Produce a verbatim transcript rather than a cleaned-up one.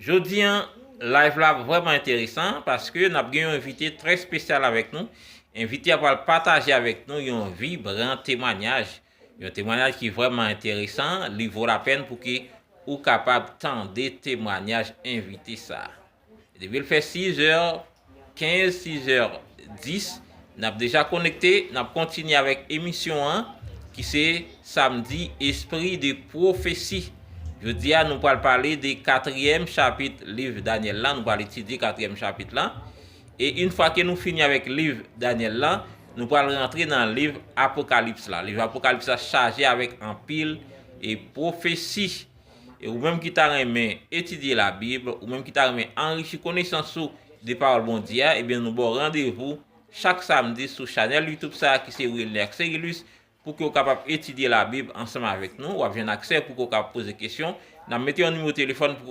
Jodi an, live la vrèman enteresan paske n ap gen yon envite trè espesyal avèk nou. Envite a pral pataje avèk nou yon vibran temwanyaj. Yon temwanyaj ki vrèman enteresan, li vo lapèn pou ke ou kapab tande temwanyaj envite sa a. Depi l fè sizè kenz, sizè dis, n ap deja konekte, n ap kontinye avèk emisyon an, ki se Samdi Espri de Pwofesi. Jodi a, nou pral pale de katriyèm chapit liv Danyèl la, nou pral etidye katriyèm chapit la. E yon fwa ke nou fini avèk liv Danyèl la, nou pral rantre nan liv Apokalips la. Liv Apokalips la chaje avèk anpil e pwofesi. E ou menm ki ta renmen etidye Labib, ou menm ki ta renmen anrichi konesans ou de pawòl Bondye a, ebyen nou ba w randevou chak samdi sou chanèl YouTube sa a ki se Wilner Cérilus pou ke w kapab etidye Labib ansanm avèk nou. W ap jwenn aksè pou ke w kapab poze kesyon. N ap mete yon nimewo telefòn pou